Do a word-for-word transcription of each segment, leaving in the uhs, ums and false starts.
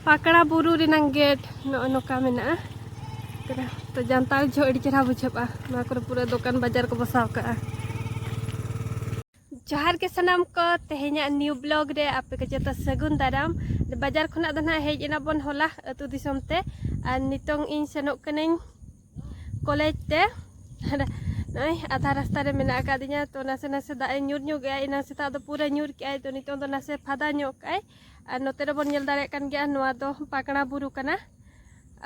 ᱯᱟᱠᱲᱟ ᱵᱩᱨᱩ ᱨᱮᱱᱟᱝ ᱜᱮᱴ ᱱᱚᱜᱼᱚ ᱱᱚᱝᱠᱟ ᱢᱮᱱᱟᱜᱼᱟ᱾ ᱛᱚ ᱡᱟᱱᱛᱟᱲ ᱡᱚᱦᱚᱜ ᱟᱹᱰᱤ ᱪᱮᱦᱨᱟ ᱵᱩᱡᱷᱟᱹᱜᱼᱟ᱾ ᱱᱚᱣᱟ ᱠᱚᱨᱮ ᱯᱩᱨᱟᱹ ᱫᱚᱠᱟᱱ ᱵᱟᱡᱟᱨ ᱠᱚ ᱵᱚᱥᱟᱣ ᱠᱟᱜᱼᱟ᱾ ᱡᱚᱦᱟᱨ ᱜᱮ ᱥᱟᱱᱟᱢ ᱠᱚ, ᱛᱮᱦᱮᱧᱟᱜ ᱱᱤᱭᱩ ᱵᱞᱚᱜ ᱨᱮ ᱟᱯᱮ ᱠᱚ ᱡᱚᱛᱚ ᱥᱟᱹᱜᱩᱱ ᱫᱟᱨᱟᱢ᱾ ᱵᱟᱡᱟᱨ ᱠᱷᱚᱱᱟᱜ ᱫᱚ ᱱᱟᱦᱟᱜ ᱦᱮᱡ ᱮᱱᱟ ᱵᱚᱱ ᱦᱚᱞᱟ ᱟᱹᱛᱩ ᱫᱤᱥᱚᱢ ᱛᱮ, ᱟᱨ ᱱᱤᱛᱚᱝ ᱤᱧ ᱥᱮᱱᱚᱜ ᱠᱟᱹᱱᱟᱹᱧ ᱠᱚᱞᱮᱡᱽ ᱛᱮ᱾ ᱱᱚᱜᱼᱚᱭ ᱟᱫᱷᱟ ᱨᱟᱥᱛᱟ ᱨᱮ ᱢᱮᱱᱟᱜ ᱟᱠᱟᱫᱤᱧᱟ, ᱛᱚ ᱱᱟᱥᱮ ᱱᱟᱥᱮ ᱫᱟᱜ ᱮ ᱧᱩᱨ ᱧᱚᱜ ᱮᱜᱼᱟ, ᱮᱱᱟᱝ ᱥᱮᱛᱟᱜ ᱫᱚ ᱯᱩᱨᱟᱹ ᱧᱩᱨ ᱠᱮᱜᱼᱟᱭ, ᱛᱚ ᱱᱤᱛᱚᱝ ᱫᱚ ᱱᱟᱥᱮ ᱯᱷᱟᱫᱟ ᱧᱚᱜ ᱠᱟᱜᱼᱟᱭ᱾ ᱟᱨ ᱱᱚᱛᱮ ᱨᱮᱵᱚᱱ ᱧᱮᱞ ᱫᱟᱲᱮᱭᱟᱜ ᱠᱟᱱ ᱜᱮᱭᱟ, ᱱᱚᱣᱟ ᱫᱚ ᱯᱟᱠᱲᱟ ᱵᱩᱨᱩ ᱠᱟᱱᱟ᱾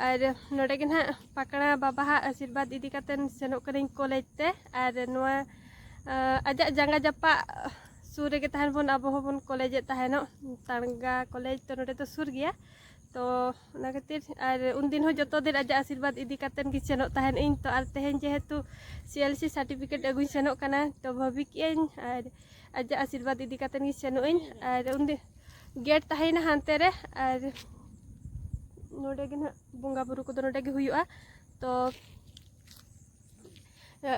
ᱟᱨ ᱱᱚᱰᱮ ᱜᱮ ᱱᱟᱦᱟᱜ ᱯᱟᱠᱲᱟ ᱵᱟᱵᱟᱣᱟᱜ ᱟᱥᱤᱨᱵᱟᱫᱽ ᱤᱫᱤ ᱠᱟᱛᱮ ᱥᱮᱱᱚᱜ ᱠᱟᱹᱱᱟᱹᱧ ᱠᱚᱞᱮᱡᱽ ᱛᱮ᱾ ᱟᱨ ᱱᱚᱣᱟ, ᱟ, ᱟᱡᱟᱜ ᱡᱟᱸᱜᱟ ᱡᱟᱯᱟᱜ ᱥᱩᱨ ᱨᱮᱜᱮ ᱛᱟᱦᱮᱱ ᱵᱚᱱ, ᱟᱵᱚ ᱦᱚᱸᱵᱚᱱ ᱠᱚᱞᱮᱡᱮᱫ ᱛᱟᱦᱮᱱᱚᱜ, ᱛᱟᱲᱜᱟ ᱠᱚᱞᱮᱡᱽ ᱛᱚ ᱱᱚᱰᱮ ᱫᱚ ᱥᱩᱨ ᱜᱮᱭᱟ᱾ ᱛᱚ ᱚᱱᱟ ᱠᱷᱟᱹᱛᱤᱨ ᱟᱨ ᱩᱱᱫᱤᱱ ᱦᱚᱸ ᱡᱚᱛᱚ ᱫᱤᱱ ᱟᱡᱟᱜ ᱟᱥᱤᱨᱵᱟᱫᱽ ᱤᱫᱤ ᱠᱟᱛᱮ ᱜᱮ ᱥᱮᱱᱚᱜ ᱛᱟᱦᱮᱱ ᱤᱧ᱾ ᱛᱚ ᱟᱨ ᱛᱮᱦᱮᱧ ᱡᱮᱦᱮᱛᱩ ᱥᱤ ᱮᱞ ᱥᱤ ᱥᱟᱨᱴᱤᱯᱷᱤᱠᱮᱴ ᱟᱹᱜᱩᱧ ᱥᱮᱱᱚᱜ ᱠᱟᱱᱟ, ᱛᱚ ᱵᱷᱟᱹᱵᱤ ᱠᱮᱜᱼᱟᱹᱧ ᱟᱨ ᱟᱡᱟᱜ ᱟᱥᱤᱨᱵᱟᱫᱽ ᱤᱫᱤ ᱠᱟᱛᱮ ᱜᱮ ᱥᱮᱱᱚᱜ ᱟᱹᱧ᱾ ᱟᱨ ᱩᱱᱫᱤᱱ ᱜᱮᱴ ᱛᱟᱦᱮᱸᱭᱮᱱᱟ ᱦᱟᱱᱛᱮ ᱨᱮ, ᱟᱨ ᱱᱚᱰᱮ ᱜᱮ ᱱᱟᱦᱟᱜ ᱵᱚᱸᱜᱟ ᱵᱩᱨᱩ ᱠᱚᱫᱚ ᱱᱚᱰᱮ ᱜᱮ ᱦᱩᱭᱩᱜᱼᱟ᱾ ᱛᱚ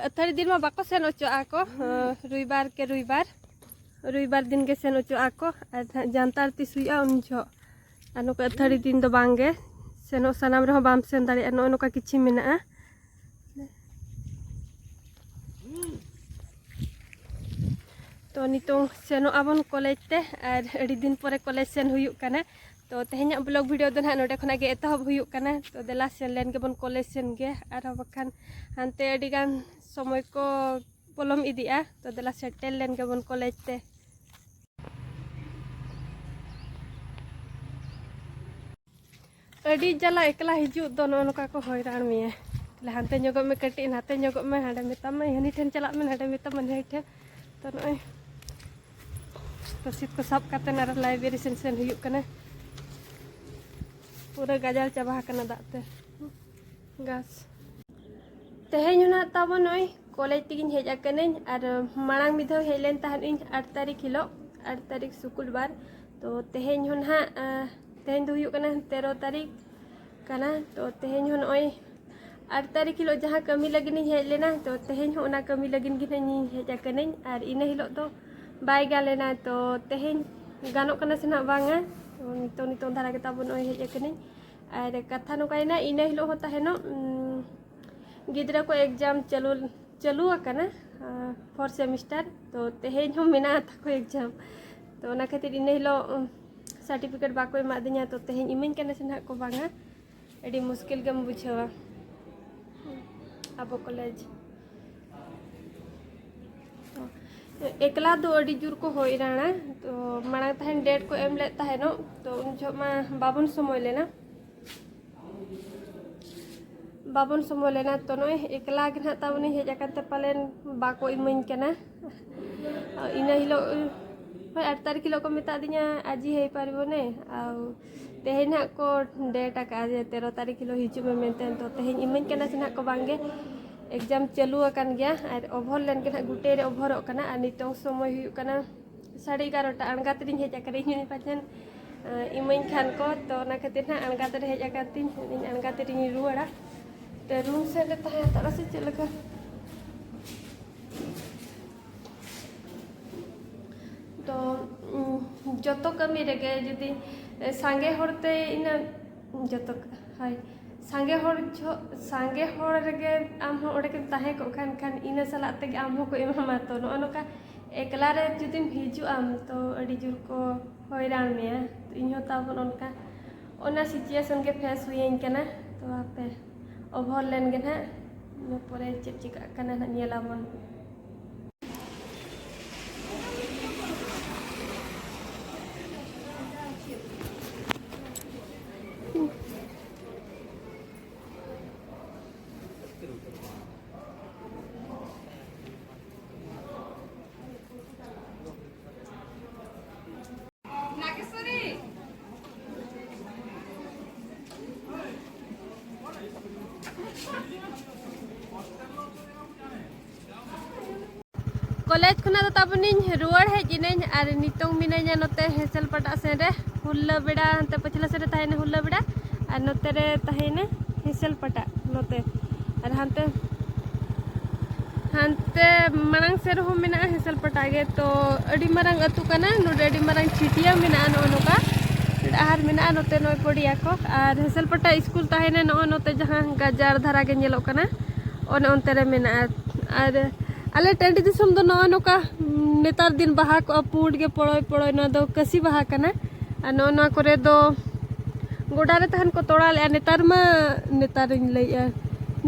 ᱟᱹᱛᱷᱟᱹᱲᱤ ᱫᱤᱱ ᱢᱟ ᱵᱟᱠᱚ ᱥᱮᱱ ᱦᱚᱪᱚᱜᱼᱟ ᱠᱚ, ᱨᱚᱵᱤᱵᱟᱨ ᱠᱮ ᱨᱚᱵᱤᱵᱟᱨ, ᱨᱚᱵᱤᱵᱟᱨ ᱫᱤᱱ ᱜᱮ ᱥᱮᱱ ᱦᱚᱪᱚᱜᱼᱟ ᱠᱚ᱾ ᱟᱨ ᱱᱟᱦᱟᱜ ᱡᱟᱱᱛᱟᱲ ᱛᱤᱥ ᱦᱩᱭᱩᱜᱼᱟ ᱩᱱ ᱡᱚᱦᱚᱜ᱾ ᱟᱨ ᱱᱚᱝᱠᱟ ᱟᱹᱛᱷᱟᱹᱲᱤ ᱫᱤᱱ ᱫᱚ ᱵᱟᱝ ᱜᱮ, ᱥᱮᱱᱚᱜ ᱥᱟᱱᱟᱢ ᱨᱮᱦᱚᱸ ᱵᱟᱢ ᱥᱮᱱ ᱫᱟᱲᱮᱭᱟᱜᱼᱟ᱾ ᱱᱚᱜᱼᱚ ᱱᱚᱝᱠᱟ ᱠᱤᱪᱷᱤ ᱢᱮᱱᱟᱜᱼᱟ᱾ ᱛᱚ ᱱᱤᱛᱚᱝ ᱥᱮᱱᱚᱜ ᱟᱵᱚᱱ ᱠᱚᱞᱮᱡᱽ ᱛᱮ, ᱟᱨ ᱟᱹᱰᱤ ᱫᱤᱱ ᱯᱚᱨᱮ ᱠᱚᱞᱮᱡᱽ ᱥᱮᱱ ᱦᱩᱭᱩᱜ ᱠᱟᱱᱟ᱾ ᱛᱚ ᱛᱮᱦᱮᱧᱟᱜ ᱵᱞᱚᱜ ᱵᱷᱤᱰᱤᱭᱳ ᱫᱚ ᱱᱟᱦᱟᱜ ᱱᱚᱰᱮ ᱠᱷᱚᱱᱟᱜ ᱜᱮ ᱮᱛᱚᱦᱚᱵ ᱦᱩᱭᱩᱜ ᱠᱟᱱᱟ᱾ ᱛᱚ ᱫᱮᱞᱟ ᱥᱮᱱ ᱞᱮᱱ ᱜᱮᱵᱚᱱ ᱠᱚᱞᱮᱡᱽ ᱥᱮᱱ ᱜᱮ, ᱟᱨᱦᱚᱸ ᱵᱟᱠᱷᱟᱱ ᱦᱟᱱᱛᱮ ᱟᱹᱰᱤ ᱜᱟᱱ ᱥᱚᱢᱚᱭ ᱠᱚ ᱯᱚᱞᱚᱢ ᱤᱫᱤᱜᱼᱟ᱾ ᱛᱚ ᱫᱮᱞᱟ ᱥᱮᱴᱮᱨ ᱞᱮᱱ ᱜᱮᱵᱚᱱ ᱠᱚᱞᱮᱡᱽ ᱛᱮ᱾ ᱟᱹᱰᱤ ᱡᱟᱞᱟ ᱮᱠᱞᱟ ᱦᱤᱡᱩᱜ ᱫᱚ, ᱱᱚᱜᱼᱚ ᱱᱚᱝᱠᱟ ᱠᱚ ᱦᱚᱭᱨᱟᱱ ᱢᱮᱭᱟ᱾ ᱛᱟᱦᱞᱮ ᱦᱟᱱᱛᱮ ᱧᱚᱜᱚᱜ ᱢᱮ ᱠᱟᱹᱴᱤᱡ, ᱱᱟᱛᱮ ᱧᱚᱜᱚᱜ ᱢᱮ, ᱦᱟᱸᱰᱮ ᱢᱮᱛᱟᱢᱟᱭ ᱦᱟᱹᱱᱤ ᱴᱷᱮᱱ ᱪᱟᱞᱟᱜ ᱢᱮ, ᱱᱟᱰᱮ ᱢᱮᱛᱟᱢᱟᱭ ᱱᱟᱹᱭ ᱴᱷᱮᱱ᱾ ᱛᱚ ᱱᱚᱜᱼᱚᱭ ᱨᱚᱥᱤᱫ ᱠᱚ ᱥᱟᱵ ᱠᱟᱛᱮ ᱟᱨ ᱞᱟᱭᱵᱨᱮᱨᱤ ᱥᱮᱱ ᱥᱮᱱ ᱦᱩᱭᱩᱜ ᱠᱟᱱᱟ᱾ ᱯᱩᱨᱟᱹ ᱜᱟᱡᱟᱲ ᱪᱟᱵᱟ ᱟᱠᱟᱱᱟ ᱫᱟᱜ ᱛᱮ ᱜᱷᱟᱥ᱾ ᱛᱮᱦᱮᱧ ᱦᱚᱸ ᱱᱟᱦᱟᱜ ᱛᱟᱵᱚᱱ ᱱᱚᱜᱼᱚᱭ ᱠᱚᱞᱮᱡᱽ ᱛᱮᱜᱮᱧ ᱦᱮᱡ ᱟᱠᱟᱱᱟᱹᱧ, ᱟᱨ ᱢᱟᱲᱟᱝ ᱢᱤᱫ ᱫᱷᱟᱣ ᱦᱮᱡ ᱞᱮᱱ ᱛᱟᱦᱮᱸᱫ ᱤᱧ ᱟᱴ ᱛᱟᱹᱨᱤᱠᱷ ᱦᱤᱞᱳᱜ, ᱟᱴ ᱛᱟᱹᱨᱤᱠᱷ ᱥᱩᱠᱩᱞᱵᱟᱨ᱾ ᱛᱚ ᱛᱮᱦᱮᱧ ᱦᱚᱸ ᱱᱟᱦᱟᱜ, ᱟᱸ, ᱛᱮᱦᱮᱧ ᱫᱚ ᱦᱩᱭᱩᱜ ᱠᱟᱱᱟ ᱛᱮᱨᱚ ᱛᱟᱹᱨᱤᱠᱷ ᱠᱟᱱᱟ᱾ ᱛᱚ ᱛᱮᱦᱮᱧ ᱦᱚᱸ ᱱᱚᱜᱼᱚᱭ ᱟᱴ ᱛᱟᱹᱨᱤᱠᱷ ᱦᱤᱞᱳᱜ ᱡᱟᱦᱟᱸ ᱠᱟᱹᱢᱤ ᱞᱟᱹᱜᱤᱫ ᱤᱧ ᱦᱮᱡ ᱞᱮᱱᱟ, ᱛᱚ ᱛᱮᱦᱮᱧ ᱦᱚᱸ ᱚᱱᱟ ᱠᱟᱹᱢᱤ ᱞᱟᱹᱜᱤᱫ ᱜᱮ ᱱᱟᱦᱟᱜ ᱤᱧ ᱦᱮᱡ ᱟᱠᱟᱱᱟᱹᱧ, ᱟᱨ ᱤᱱᱟᱹ ᱦᱤᱞᱳᱜ ᱫᱚ ᱵᱟᱭ ᱜᱟᱱ ᱞᱮᱱᱟ᱾ ᱛᱚ ᱛᱮᱦᱮᱧ ᱜᱟᱱᱚᱜ ᱠᱟᱱᱟ ᱥᱮ ᱱᱟᱦᱟᱜ ᱵᱟᱝᱟ, ᱱᱤᱛᱚᱝ ᱱᱤᱛᱚᱝ ᱫᱷᱟᱨᱟ ᱜᱮ ᱛᱟᱵᱚ ᱱᱚᱜᱼᱚᱭ ᱦᱮᱡ ᱟᱠᱟᱱᱟᱹᱧ᱾ ᱟᱨ ᱠᱟᱛᱷᱟ ᱱᱚᱝᱠᱟᱭᱮᱱᱟ, ᱤᱱᱟᱹ ᱦᱤᱞᱳᱜ ᱦᱚᱸ ᱛᱟᱦᱮᱱᱚᱜ, ᱩᱢ, ᱜᱤᱫᱽᱨᱟᱹ ᱠᱚ exam ᱪᱟᱹᱞᱩ, ᱪᱟᱹᱞᱩ ᱟᱠᱟᱱᱟ, ᱟᱨ fourth semester᱾ ᱛᱚ ᱛᱮᱦᱮᱧ ᱦᱚᱸ ᱢᱮᱱᱟᱜᱼᱟ ᱛᱟᱠᱚ exam᱾ ᱛᱚ ᱚᱱᱟ ᱠᱷᱟᱹᱛᱤᱨ ᱤᱱᱟᱹ ᱦᱤᱞᱳᱜ, ᱩᱢ, certificate ᱵᱟᱠᱚ ᱮᱢᱟᱫᱤᱧᱟ᱾ ᱛᱚ ᱛᱮᱦᱮᱧ ᱤᱢᱟᱹᱧ ᱠᱟᱱᱟ ᱥᱮ ᱱᱟᱦᱟᱜ ᱠᱚ ᱵᱟᱝᱟ, ᱟᱹᱰᱤ ᱢᱩᱥᱠᱤᱞ ᱜᱮᱢ ᱵᱩᱡᱷᱟᱹᱣᱟ ᱟᱵᱚ ᱠᱚᱞᱮᱡᱽ᱾ ᱛᱚ ᱮᱠᱞᱟ ᱫᱚ ᱟᱹᱰᱤ ᱡᱳᱨ ᱠᱚ ᱦᱚᱭᱨᱟᱱᱟ᱾ ᱛᱚ ᱢᱟᱲᱟᱝ ᱛᱟᱦᱮᱱ date ᱠᱚ ᱮᱢ ᱞᱮᱫ ᱛᱟᱦᱮᱱᱚᱜ, ᱛᱚ ᱩᱱ ᱡᱚᱦᱚᱜ ᱢᱟ ᱵᱟᱵᱚᱱ ᱥᱚᱢᱚᱭ ᱞᱮᱱᱟ, ᱵᱟᱵᱚᱱ ᱥᱚᱢᱚᱭ ᱞᱮᱱᱟ᱾ ᱛᱚ ᱱᱚᱜᱼᱚᱭ ᱮᱠᱞᱟ ᱜᱮ ᱱᱟᱦᱟᱜ ᱛᱟᱵᱚᱱᱤᱧ ᱦᱮᱡ ᱟᱠᱟᱱ ᱛᱮ ᱯᱟᱞᱮᱱ ᱵᱟᱠᱚ ᱤᱢᱟᱹᱧ ᱠᱟᱱᱟ᱾ ᱤᱱᱟᱹ ᱦᱤᱞᱳᱜ, ᱦᱳᱭ, ᱟᱴ ᱛᱟᱹᱨᱤᱠᱷ ᱦᱤᱞᱳᱜ ᱠᱚ ᱢᱮᱛᱟᱫᱤᱧᱟ, "ଆଜି ହେଇପାରିବନି", ଆଉ ᱛᱮᱦᱮᱧ ᱱᱟᱦᱟᱜ ᱠᱚ date ᱟᱠᱟᱫᱼᱟ ᱡᱮ ᱛᱮᱨᱚ ᱛᱟᱹᱨᱤᱠᱷ ᱦᱤᱞᱳᱜ ᱦᱤᱡᱩᱜ ᱢᱮ ᱢᱮᱱᱛᱮ᱾ ᱛᱚ ᱛᱮᱦᱮᱧ ᱤᱢᱟᱹᱧ ᱠᱟᱱᱟ ᱥᱮ ᱱᱟᱦᱟᱜ ᱠᱚ ᱵᱟᱝᱜᱮ, exam ᱪᱟᱹᱞᱩ ᱟᱠᱟᱱ ᱜᱮᱭᱟ᱾ ᱟᱨ over ᱞᱮᱱ ᱜᱮ ᱱᱟᱦᱟᱜ, ᱜᱩᱴᱟᱹᱭ ᱨᱮ overᱚᱜ ᱠᱟᱱᱟ᱾ ᱟᱨ ᱱᱤᱛᱚᱝ ᱥᱚᱢᱚᱭ ᱦᱩᱭᱩᱜ ᱠᱟᱱᱟ ᱥᱟᱲᱮ ᱮᱜᱟᱨᱚᱴᱟ᱾ ᱟᱬᱜᱟᱛ ᱨᱤᱧ ᱦᱮᱡ ᱟᱠᱟᱱᱟ, ᱤᱧ ᱦᱚᱸ ᱯᱟᱪᱮᱱ, ᱮ, ᱤᱢᱟᱹᱧ ᱠᱷᱟᱱ ᱠᱚ᱾ ᱛᱚ ᱚᱱᱟ ᱠᱷᱟᱹᱛᱤᱨ ᱱᱟᱦᱟᱜ ᱟᱬᱜᱟᱛ ᱨᱮ ᱦᱮᱡ ᱟᱠᱟᱱ ᱛᱤᱧ, ᱤᱧ ᱟᱬᱜᱟᱛ ᱨᱤᱧ ᱨᱩᱣᱟᱹᱲᱟ᱾ ᱛᱚ room ᱥᱮᱫ ᱨᱮ ᱛᱟᱦᱮᱸ ᱦᱟᱛᱟᱲᱟ ᱥᱮ ᱪᱮᱫ ᱞᱮᱠᱟ? ᱛᱚ, ᱩᱸ, ᱡᱚᱛᱚ ᱠᱟᱹᱢᱤ ᱨᱮᱜᱮ ᱡᱩᱫᱤ, ᱮ, ᱥᱟᱸᱜᱮ ᱦᱚᱲᱛᱮ ᱤᱱᱟᱹ ᱡᱚᱛᱚ, ᱦᱳᱭ, ᱥᱟᱸᱜᱮ ᱦᱚᱲ ᱡᱷᱚ-, ᱥᱟᱸᱜᱮ ᱦᱚᱲ ᱨᱮᱜᱮ ᱟᱢ ᱦᱚᱸ ᱚᱸᱰᱮ ᱜᱮᱢ ᱛᱟᱦᱮᱸ ᱠᱚᱜ ᱠᱷᱟᱱ, ᱠᱷᱟᱱ ᱤᱱᱟᱹ ᱥᱟᱞᱟᱜ ᱛᱮᱜᱮ ᱟᱢ ᱦᱚᱸᱠᱚ ᱮᱢᱟᱢᱟ᱾ ᱛᱚ ᱱᱚᱜᱼᱚ ᱱᱚᱝᱠᱟ ᱮᱠᱞᱟ ᱨᱮ ᱡᱩᱫᱤᱢ ᱦᱤᱡᱩᱜ ᱟᱢ, ᱛᱚ ᱟᱹᱰᱤ ᱡᱳᱨ ᱠᱚ ᱦᱚᱭᱨᱟᱱ ᱢᱮᱭᱟ᱾ ᱛᱚ ᱤᱧ ᱦᱚᱸ ᱛᱟᱵᱚᱱ ᱚᱱᱠᱟ, ᱚᱱᱟ situation ᱜᱮ face ᱦᱩᱭᱟᱹᱧ ᱠᱟᱱᱟ᱾ ᱛᱚ ᱦᱟᱯᱮ, over ᱞᱮᱱ ᱜᱮ ᱱᱟᱦᱟᱜ, ᱤᱱᱟᱹ ᱯᱚᱨᱮ ᱪᱮᱫ ᱪᱤᱠᱟᱹᱜ ᱠᱟᱱᱟ ᱱᱟᱦᱟᱜ ᱧᱮᱞ ᱟᱵᱚᱱ᱾ ᱠᱚᱞᱮᱡᱽ ᱠᱷᱚᱱᱟᱜ ᱫᱚ ᱛᱟᱵᱚᱱᱤᱧ ᱨᱩᱣᱟᱹᱲ ᱦᱮᱡ ᱮᱱᱟᱹᱧ ᱟᱨ ᱱᱤᱛᱚᱝ ᱢᱤᱱᱟᱹᱧᱟ ᱱᱚᱛᱮ ᱦᱮᱸᱥᱮᱞ ᱯᱟᱴᱟ ᱥᱮᱱ ᱨᱮ᱾ ᱦᱩᱞᱞᱟᱹ ᱵᱮᱲᱟ, ᱦᱟᱱᱛᱮ ᱯᱟᱹᱪᱷᱞᱟᱹ ᱥᱮᱱ ᱨᱮ ᱛᱟᱦᱮᱸᱭᱮᱱᱟ ᱦᱩᱞᱞᱟᱹ ᱵᱮᱲᱟ ᱟᱨ ᱱᱚᱛᱮ ᱨᱮ ᱛᱟᱦᱮᱸᱭᱮᱱᱟ ᱦᱮᱸᱥᱮᱞ ᱯᱟᱴᱟ ᱱᱚᱛᱮ᱾ ᱟᱨ ᱦᱟᱱᱛᱮ, ᱦᱟᱱᱛᱮ ᱢᱟᱲᱟᱝ ᱥᱮᱫ ᱨᱮᱦᱚᱸ ᱢᱮᱱᱟᱜᱼᱟ ᱦᱮᱸᱥᱮᱞ ᱯᱟᱴᱟ ᱜᱮ᱾ ᱛᱚ ᱟᱹᱰᱤ ᱢᱟᱨᱟᱝ ᱟᱹᱛᱩ ᱠᱟᱱᱟ, ᱱᱚᱰᱮ ᱟᱹᱰᱤ ᱢᱟᱨᱟᱝ ᱪᱷᱤᱴᱭᱟᱹ ᱢᱮᱱᱟᱜᱼᱟ ᱱᱚᱜᱼᱚ ᱱᱚᱝᱠᱟ᱾ ᱟᱨ ᱢᱮᱱᱟᱜᱼᱟ ᱱᱚᱛᱮ ᱱᱚᱜᱼᱚᱭ ᱯᱚᱰᱤᱭᱟ ᱠᱚ, ᱟᱨ ᱦᱮᱥᱮᱞᱯᱟᱴᱟ ᱥᱠᱩᱞ ᱛᱟᱦᱮᱱᱟ ᱱᱚᱜᱼᱚᱭ ᱱᱚᱛᱮ ᱡᱟᱦᱟᱸ ᱜᱟᱡᱟᱲ ᱫᱷᱟᱨᱟ ᱜᱮ ᱧᱮᱞᱚᱜ ᱠᱟᱱᱟ, ᱚᱱᱮ ᱚᱱᱛᱮ ᱨᱮ ᱢᱮᱱᱟᱜᱼᱟ᱾ ᱟᱨ ᱟᱞᱮ ᱴᱟᱺᱰᱤ ᱫᱤᱥᱚᱢ ᱫᱚ ᱱᱚᱜᱼᱚᱭ ᱱᱚᱝᱠᱟ, ᱩᱸ, ᱱᱮᱛᱟᱨ ᱫᱤᱱ ᱵᱟᱦᱟ ᱠᱚᱜᱼᱟ ᱯᱩᱸᱰ ᱜᱮ ᱯᱚᱲᱚᱭ ᱯᱚᱲᱚᱭ, ᱱᱚᱣᱟ ᱫᱚ ᱠᱟᱹᱥᱤ ᱵᱟᱦᱟ ᱠᱟᱱᱟ᱾ ᱟᱨ ᱱᱚᱜᱼᱚ ᱱᱚᱣᱟ ᱠᱚᱨᱮ ᱫᱚ ᱜᱚᱰᱟ ᱨᱮ ᱛᱟᱦᱮᱱ ᱠᱚ ᱛᱚᱲᱟ ᱞᱮᱜᱼᱟ, ᱱᱮᱛᱟᱨ ᱢᱟ, ᱱᱮᱛᱟᱨᱤᱧ ᱞᱟᱹᱭᱮᱜᱼᱟ,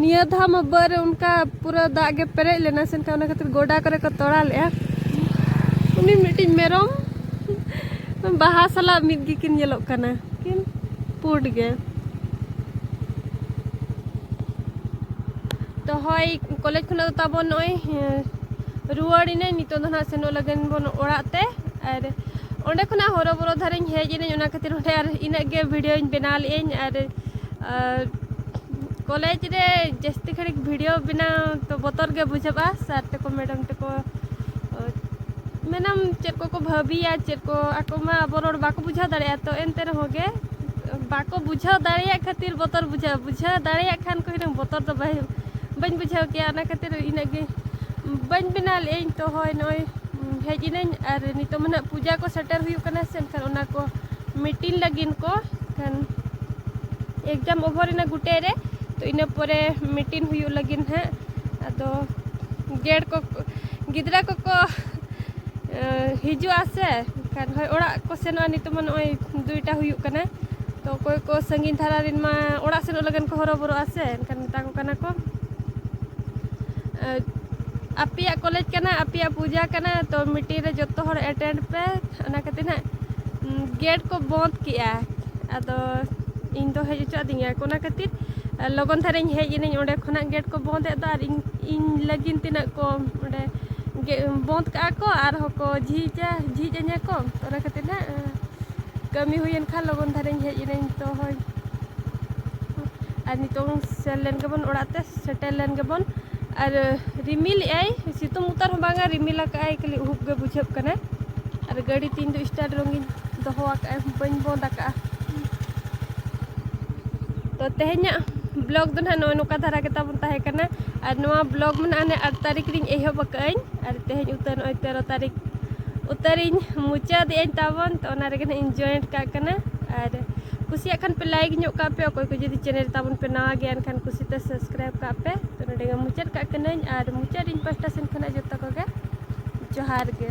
ᱱᱤᱭᱟᱹ ᱫᱷᱟᱣ ᱢᱟ ᱵᱟᱹᱫᱽ ᱨᱮ ᱚᱱᱠᱟ ᱯᱩᱨᱟᱹ ᱫᱟᱜ ᱜᱮ ᱯᱮᱨᱮᱡ ᱞᱮᱱᱟ ᱥᱮ, ᱮᱱᱠᱷᱟᱱ ᱚᱱᱟ ᱠᱷᱟᱹᱛᱤᱨ ᱜᱚᱰᱟ ᱠᱚᱨᱮ ᱠᱚ ᱛᱚᱲᱟ ᱞᱮᱜᱼᱟ᱾ ᱩᱱᱤ ᱢᱤᱫᱴᱤᱡ ᱢᱮᱨᱚᱢ ᱵᱟᱦᱟ ᱥᱟᱞᱟᱜ ᱢᱤᱫ ᱜᱮᱠᱤᱱ ᱧᱮᱞᱚᱜ ᱠᱟᱱᱟ, ᱠᱤᱱ ᱯᱩᱸᱰ ᱜᱮ᱾ ᱛᱚ ᱦᱳᱭ, ᱠᱚᱞᱮᱡᱽ ᱠᱷᱚᱱᱟᱜ ᱫᱚ ᱛᱟᱵᱚᱱ ᱱᱚᱜᱼᱚᱭ, ᱦᱮᱸ, ᱨᱩᱣᱟᱹᱲ ᱤᱱᱟᱹᱧ᱾ ᱱᱤᱛᱚᱜ ᱫᱚ ᱱᱟᱦᱟᱜ ᱥᱮᱱᱚᱜ ᱞᱟᱹᱜᱤᱫ ᱵᱚᱱ ᱚᱲᱟᱜ ᱛᱮ᱾ ᱟᱨ ᱚᱸᱰᱮ ᱠᱷᱚᱱᱟᱜ ᱦᱚᱨᱚ ᱵᱚᱨᱚ ᱫᱷᱟᱨᱟᱧ ᱦᱮᱡ ᱤᱱᱟᱹᱧ, ᱚᱱᱟ ᱠᱷᱟᱹᱛᱤᱨ ᱚᱸᱰᱮ ᱟᱨ ᱤᱱᱟᱹᱜ ᱜᱮ ᱵᱷᱤᱰᱤᱭᱳᱧ ᱵᱮᱱᱟᱣ ᱞᱮᱜᱼᱟᱹᱧ᱾ ᱟᱨ, ᱟᱨ ᱠᱚᱞᱮᱡᱽ ᱨᱮ ᱡᱟᱹᱥᱛᱤ ᱜᱷᱟᱹᱲᱤᱡ ᱵᱷᱤᱰᱤᱭᱳ ᱵᱮᱱᱟᱣ ᱛᱚ ᱵᱚᱛᱚᱨ ᱜᱮ ᱵᱩᱡᱷᱟᱹᱜᱼᱟ, ᱥᱟᱨ ᱛᱟᱠᱚ, ᱢᱮᱰᱟᱢ ᱛᱟᱠᱚ, ᱢᱮᱱᱟᱢ ᱪᱮᱫ ᱠᱚᱠᱚ ᱵᱷᱟᱹᱵᱤᱭᱟ, ᱪᱮᱫ ᱠᱚ, ᱟᱠᱚ ᱢᱟ ᱟᱵᱚ ᱨᱚᱲ ᱵᱟᱠᱚ ᱵᱩᱡᱷᱟᱹᱣ ᱫᱟᱲᱮᱭᱟᱜᱼᱟ᱾ ᱛᱚ ᱮᱱᱛᱮ ᱨᱮᱦᱚᱸ ᱜᱮ ᱵᱟᱠᱚ ᱵᱩᱡᱷᱟᱹᱣ ᱫᱟᱲᱮᱭᱟᱜ ᱠᱷᱟᱹᱛᱤᱨ ᱵᱚᱛᱚᱨ ᱵᱩᱡᱷᱟᱹᱜᱼᱟ, ᱵᱩᱡᱷᱟᱹᱣ ᱫᱟᱲᱮᱭᱟᱜ ᱠᱷᱟᱱ ᱠᱚ ᱦᱩᱱᱟᱹᱝ ᱵᱚᱛᱚᱨ ᱫᱚ ᱵᱟᱭ, ᱵᱟᱹᱧ ᱵᱩᱡᱷᱟᱹᱣ ᱠᱮᱭᱟ᱾ ᱚᱱᱟ ᱠᱷᱟᱹᱛᱤᱨ ᱤᱱᱟᱹᱜ ᱜᱮ ᱵᱟᱹᱧ ᱵᱮᱱᱟᱣ ᱞᱮᱜᱼᱟᱹᱧ᱾ ᱛᱚ ᱦᱳᱭ, ᱱᱚᱜᱼᱚᱭ ᱦᱮᱡ ᱤᱱᱟᱹᱧ᱾ ᱟᱨ ᱱᱤᱛᱚᱜ ᱢᱟ ᱱᱟᱦᱟᱜ ᱯᱩᱡᱟ ᱠᱚ ᱥᱮᱴᱮᱨ ᱦᱩᱭᱩᱜ ᱠᱟᱱᱟ ᱥᱮ, ᱮᱱᱠᱷᱟᱱ ᱚᱱᱟ ᱠᱚ ᱢᱤᱴᱤᱝ ᱞᱟᱹᱜᱤᱫ ᱠᱚ, ᱮᱱᱠᱷᱟᱱ ᱮᱠᱡᱟᱢ ᱳᱵᱷᱟᱨ ᱮᱱᱟ ᱜᱩᱴᱮ ᱨᱮ, ᱛᱚ ᱤᱱᱟᱹ ᱯᱚᱨᱮ ᱢᱤᱴᱤᱝ ᱦᱩᱭᱩᱜ ᱞᱟᱹᱜᱤᱫ ᱱᱟᱦᱟᱜ᱾ ᱟᱫᱚ ᱜᱮᱴ ᱠᱚ, ᱜᱤᱫᱽᱨᱟᱹ ᱠᱚᱠᱚ, ᱮ, ᱦᱤᱡᱩᱜᱼᱟ ᱥᱮ, ᱮᱱᱠᱷᱟᱱ ᱦᱳᱭ, ᱚᱲᱟᱜ ᱠᱚ ᱥᱮᱱᱚᱜᱼᱟ᱾ ᱱᱤᱛᱚᱜ ᱢᱟ ᱱᱚᱜᱼᱚᱭ ᱫᱩᱭᱴᱟ ᱦᱩᱭᱩᱜ ᱠᱟᱱᱟ᱾ ᱛᱚ ᱚᱠᱚᱭ ᱠᱚ ᱥᱟᱺᱜᱤᱧ ᱫᱷᱟᱨᱟ ᱨᱮᱱ ᱢᱟ ᱚᱲᱟᱜ ᱥᱮᱱᱚᱜ ᱞᱟᱹᱜᱤᱫ ᱠᱚ ᱦᱚᱨᱚᱵᱚᱨᱚᱜᱼᱟ ᱥᱮ, ᱮᱱᱠᱷᱟᱱ ᱢᱮᱛᱟ ᱠᱚ ᱠᱟᱱᱟ ᱠᱚ, ᱮ, ᱟᱯᱮᱭᱟᱜ ᱠᱚᱞᱮᱡᱽ ᱠᱟᱱᱟ, ᱟᱯᱮᱭᱟᱜ ᱯᱩᱡᱟ ᱠᱟᱱᱟ, ᱛᱚ ᱢᱤᱴᱤᱝ ᱨᱮ ᱡᱚᱛᱚ ᱦᱚᱲ ᱮᱴᱮᱱᱰ ᱯᱮ᱾ ᱚᱱᱟ ᱠᱷᱟᱹᱛᱤᱨ ᱱᱟᱦᱟᱜ, ᱩᱢ, ᱜᱮᱴ ᱠᱚ ᱵᱚᱸᱫᱽ ᱠᱮᱜᱼᱟ᱾ ᱟᱫᱚ ᱤᱧ ᱫᱚ ᱦᱮᱡ ᱦᱚᱪᱚ ᱟᱹᱫᱤᱧᱟ ᱠᱚ, ᱚᱱᱟ ᱠᱷᱟᱹᱛᱤᱨ ᱞᱚᱜᱚᱱ ᱫᱷᱟᱨᱟᱧ ᱦᱮᱡ ᱮᱱᱟᱹᱧ᱾ ᱚᱸᱰᱮ ᱠᱷᱚᱱᱟᱜ ᱜᱮᱴ ᱠᱚ ᱵᱚᱸᱫᱽ ᱮᱫ ᱫᱚ, ᱟᱨ ᱤᱧ, ᱤᱧ ᱞᱟᱹᱜᱤᱫ ᱛᱤᱱᱟᱹᱜ ᱠᱚ ᱚᱸᱰᱮ ᱜᱮ ᱵᱚᱸᱫᱽ ᱠᱟᱜᱼᱟ ᱠᱚ, ᱟᱨᱦᱚᱸ ᱠᱚ ᱡᱷᱤᱡᱟ, ᱡᱷᱤᱡ ᱟᱹᱧᱟ ᱠᱚ᱾ ᱚᱱᱟ ᱠᱷᱟᱹᱛᱤᱨ ᱱᱟᱦᱟᱜ, ᱮ, ᱠᱟᱹᱢᱤ ᱦᱩᱭᱮᱱ ᱠᱷᱟᱱ ᱞᱚᱜᱚᱱ ᱫᱷᱟᱨᱟᱧ ᱦᱮᱡ ᱮᱱᱟᱹᱧ᱾ ᱛᱚ ᱦᱳᱭ, ᱟᱨ ᱱᱤᱛᱚᱝ ᱥᱮᱱ ᱞᱮᱱ ᱜᱮᱵᱚᱱ ᱚᱲᱟᱜ ᱛᱮ, ᱥᱮᱴᱮᱨ ᱞᱮᱱ ᱜᱮᱵᱚᱱ᱾ ᱟᱨ ᱨᱤᱢᱤᱞ ᱮᱜᱼᱟᱭ, ᱥᱤᱛᱩᱝ ᱩᱛᱟᱹᱨ ᱦᱚᱸ ᱵᱟᱝᱟ, ᱨᱤᱢᱤᱞ ᱟᱠᱟᱜᱼᱟᱭ, ᱠᱷᱟᱹᱞᱤ ᱩᱦᱩᱵ ᱜᱮ ᱵᱩᱡᱷᱟᱹᱜ ᱠᱟᱱᱟ᱾ ᱟᱨ ᱜᱟᱹᱰᱤ ᱛᱤᱧ ᱫᱚ start ᱨᱚᱝᱜᱤᱧ ᱫᱚᱦᱚ ᱟᱠᱟᱜᱼᱟ, ᱵᱟᱹᱧ ᱵᱚᱸᱫᱽ ᱟᱠᱟᱜᱼᱟ᱾ ᱛᱚ ᱛᱮᱦᱮᱧᱟᱜ vlog ᱫᱚ ᱱᱟᱦᱟᱜ ᱱᱚᱜᱼᱚᱭ ᱱᱚᱝᱠᱟ ᱫᱷᱟᱨᱟ ᱜᱮ ᱛᱟᱵᱚᱱ ᱛᱟᱦᱮᱸ ᱠᱟᱱᱟ᱾ ᱟᱨ ᱱᱚᱣᱟ vlog ᱢᱟ ᱱᱟᱦᱟᱜ ᱚᱱᱮ ᱟᱴ ᱛᱟᱹᱨᱤᱠᱷ ᱨᱤᱧ ᱮᱦᱚᱵ ᱟᱠᱟᱜᱼᱟᱹᱧ, ᱟᱨ ᱛᱮᱦᱮᱧ ᱩᱛᱟᱹᱨ ᱱᱚᱜᱼᱚᱭ ᱛᱮᱨᱚ ᱛᱟᱹᱨᱤᱠᱷ ᱩᱛᱟᱹᱨᱤᱧ ᱢᱩᱪᱟᱹᱫᱮᱜᱼᱟᱹᱧ ᱛᱟᱵᱚᱱ᱾ ᱛᱚ ᱚᱱᱟ ᱨᱮᱜᱮ ᱱᱟᱦᱟᱜ ᱤᱧ join ᱠᱟᱜ ᱠᱟᱱᱟ᱾ ᱟᱨ ᱠᱩᱥᱤᱭᱟᱜ ᱠᱷᱟᱱ ᱯᱮ ᱞᱟᱭᱤᱠ ᱧᱚᱜ ᱠᱟᱜ ᱯᱮ᱾ ᱚᱠᱚᱭ ᱠᱚ ᱡᱩᱫᱤ ᱪᱮᱱᱮᱞ ᱛᱟᱵᱚᱱ ᱯᱮ ᱱᱟᱣᱟ ᱜᱮᱭᱟ, ᱮᱱᱠᱷᱟᱱ ᱠᱩᱥᱤᱛᱮ ᱥᱟᱵᱥᱠᱨᱟᱭᱤᱵ ᱠᱟᱜ ᱯᱮ᱾ ᱛᱚ ᱱᱚᱰᱮ ᱜᱮ ᱢᱩᱪᱟᱹᱫ ᱠᱟᱜ ᱠᱟᱹᱱᱟᱹᱧ, ᱟᱨ ᱢᱩᱪᱟᱹᱫ ᱤᱧ ᱯᱟᱦᱴᱟ ᱥᱮᱱ ᱠᱷᱚᱱᱟᱜ ᱡᱚᱛᱚ ᱠᱚᱜᱮ ᱡᱚᱦᱟᱨ ᱜᱮ᱾